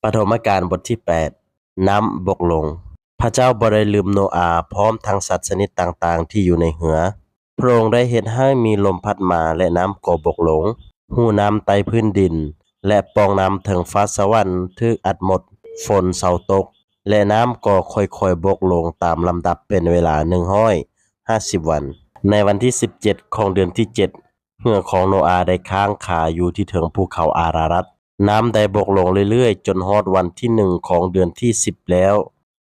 ປະຖົມມະການ ບົດທີແປດ ນ້ຳບົກລົງ. ພະເຈົ້າບໍ່ໄດ້ລືມໂນອາ ພ້ອມທັງສັດຊະນິດຕ່າງໆທີ່ຢູ່ໃນເຮືອ. ພະອົງໄດ້ເຮັດໃຫ້ມີລົມພັດມາ ແລະ ນ້ຳກໍບົກລົງ. ຮູນ້ຳໃຕ້ພື້ນດິນ ແລະ ປ່ອງນ້ຳເທິງຟ້າສະຫວັນຖືກອັດໝົດ, ຝົນເຊົາຕົກ ແລະ ນ້ຳກໍຄ່ອຍໆບົກລົງຕາມລຳດັບເປັນເວລາໜຶ່ງຮ້ອຍຫ້າສິບວັນ. ໃນວັນທີສິບເຈັດຂອງເດືອນທີເຈັດ ເຮືອຂອງໂນອາໄດ້ຄ້າງຄາຢູ່ທີ່ເທິງພູເຂົາອາຣາຣັດ. ນ້ຳໄດ້ບົກລົງເລື້ອຍໆຈົນຮອດວັນທີໜຶ່ງຂອງເດືອນທີສິບແລ້ວ,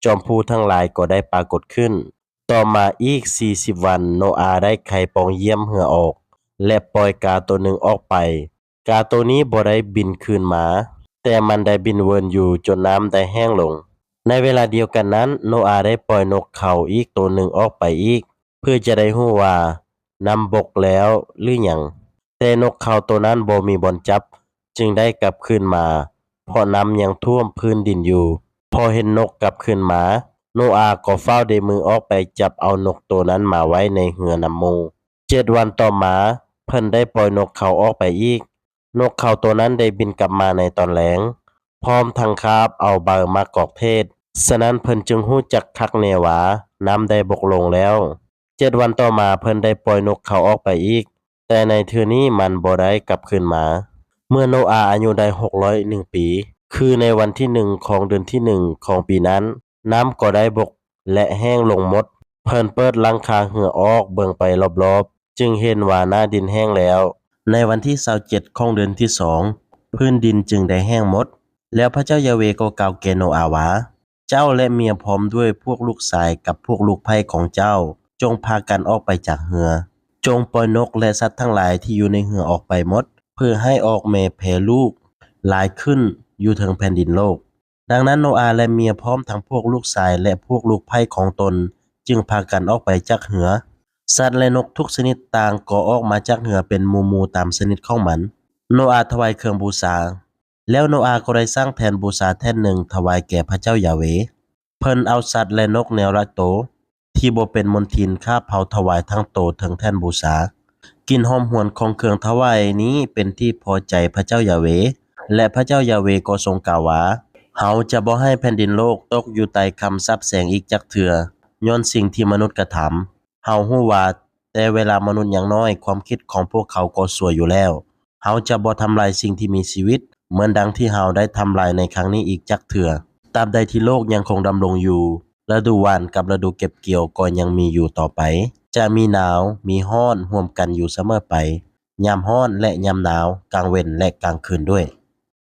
ຈອມພູທັງຫຼາຍກໍໄດ້ປາກົດຂຶ້ນ. ຕໍ່ມາອີກສີ່ສິບວັນ, ໂນອາໄດ້ໄຂປ່ອງຢ້ຽມເຮືອອອກ ແລະ ປ່ອຍກາໂຕໜຶ່ງອອກໄປ. ກາໂຕນີ້ບໍ່ໄດ້ບິນຄືນມາ, ແຕ່ມັນໄດ້ບິນວຽນຢູ່ຈົນນ້ຳໄດ້ແຫ້ງລົງ. ໃນເວລາດຽວກັນນັ້ນ, ໂນອາໄດ້ປ່ອຍນົກເຂົາອີກໂຕໜຶ່ງອອກໄປອີກ, ເພື່ອຈະໄດ້ຮູ້ວ່ານ້ຳບົກແລ້ວຫຼືຫຍັງ. ແຕ່ນົກເຂົາໂຕນັ້ນບໍ່ມີບ່ອນຈັບ, ຈຶ່ງໄດ້ກັບຄືນມາ, ເພາະນ້ຳຍັງຖ້ວມພື້ນດິນຢູ່. ພໍເຫັນນົກກັບຄືນມາ, ໂນອາກໍຟ້າວເດມືອອກໄປຈັບເອົານົກໂຕນັ້ນມາໄວ້ໃນເຮືອນຳໝູ່. ເຈັດວັນຕໍ່ມາ, ເພິ່ນໄດ້ປ່ອຍນົກເຂົາອອກໄປອີກ. ນົກເຂົາໂຕນັ້ນໄດ້ບິນກັບມາໃນຕອນແລງ, ພ້ອມທັງຄາບເອົາໃບໝາກກອກເທດ. ສະນັ້ນເພິ່ນຈຶ່ງຮູ້ຈັກຄັກແນ່ວ່ານ້ຳໄດ້ບົກລົງແລ້ວ. ເຈັດວັນຕໍ່ມາ, ເພິ່ນໄດ້ປ່ອຍນົກເຂົາອອກໄປອີກ, ແຕ່ໃນເທື່ອນີ້ມັນບໍ່ໄດ້ກັບຄືນມາ. ເມື່ອໂນອາອາຍຸໄດ້ຫົກຮ້ອຍໜຶ່ງປີ, ຄືໃນວັນທີໜຶ່ງຂອງເດືອນທີໜຶ່ງຂອງປີນັ້ນ, ນ້ຳກໍໄດ້ບົກ ແລະ ແຫ້ງລົງໝົດ. ເພິ່ນເປີດຫຼັງຄາເຮືອອອກເບິ່ງໄປລອບໆ, ຈຶ່ງເຫັນວ່າໜ້າດິນແຫ້ງແລ້ວ. ໃນວັນທີຊາວເຈັດຂອງເດືອນທີສອງ, ພື້ນດິນຈຶ່ງໄດ້ແຫ້ງໝົດ. ແລ້ວພະເຈົ້າຢາເວກໍກ່າວແກ່ໂນອາວ່າ, ເຈົ້າ ແລະ ເມຍພ້ອມດ້ວຍພວກລູກຊາຍກັບພວກລູກໃພ້ຂອງເຈົ້າ, ຈົ່ງພາກັນອອກໄປຈາກເຮືອ. ຈົ່ງປ່ອຍນົກ ແລະ ສັດທັງຫຼາຍທີ່ຢູ່ໃນເຮືອອອກໄປໝົດ, ເພື່ອໃຫ້ອອກແມ່ແຜ່ລູກຫຼາຍຂຶ້ນຢູ່ເທິງແຜ່ນດິນໂລກ. ດັ່ງນັ້ນ ໂນອາ ແລະ ເມຍພ້ອມທັງພວກລູກຊາຍ ແລະ ພວກລູກໃພ້ຂອງຕົນ ຈຶ່ງພາກັນອອກໄປຈາກເຮືອ. ສັດ ແລະ ນົກທຸກຊະນິດຕ່າງກໍອອກມາຈາກເຮືອເປັນໝູ່ໆຕາມຊະນິດຂອງມັນ. ໂນອາຖວາຍເຄື່ອງບູຊາ. ແລ້ວໂນອາກໍໄດ້ສ້າງແທ່ນບູຊາແທ່ນໜຶ່ງຖວາຍແກ່ພະເຈົ້າຢາເວ. ເພິ່ນເອົາສັດ ແລະ ນົກແນວລະໂຕ ທີ່ບໍ່ເປັນມົນທິນຂ້າເຜົາຖວາຍທັງໂຕເທິງແທ່ນບູຊາ. ກິ່ນຫອມຫວນຂອງເຄື່ອງຖວາຍນີ້ເປັນທີ່ພໍໃຈພະເຈົ້າຢາເວ, ແລະ ພະເຈົ້າຢາເວກໍຊົງກ່າວວ່າ, ເຮົາຈະບໍ່ໃຫ້ແຜ່ນດິນໂລກຕົກຢູ່ໃຕ້ຄຳສາບແຊ່ງອີກຈັກເທື່ອ, ຍ້ອນສິ່ງທີ່ມະນຸດກະທຳ. ເຮົາຮູ້ວ່າແຕ່ເວລາມະນຸດຍັງນ້ອຍ, ຄວາມຄິດຂອງພວກເຂົາກໍຊົ່ວຢູ່ແລ້ວ. ເຮົາຈະບໍ່ທຳລາຍສິ່ງທີ່ມີຊີວິດ ເໝືອນດັ່ງທີ່ເຮົາໄດ້ທຳລາຍໃນຄັ້ງນີ້ອີກຈັກເທື່ອ. ຕາບໃດທີ່ໂລກຍັງຄົງດຳລົງຢູ່, ລະດູຫວ່ານກັບລະດູເກັບກ່ຽວກໍຍັງມີຢູ່ຕໍ່ໄປ. ຈະມີໜາວ, ມີຮ້ອນຮ່ວມກັນຢູ່ສະເໝີໄປ, ຍາມຮ້ອນ ແລະ ຍາມໜາວ, ກາງເວັນ ແລະ ກາງຄືນດ້ວຍ.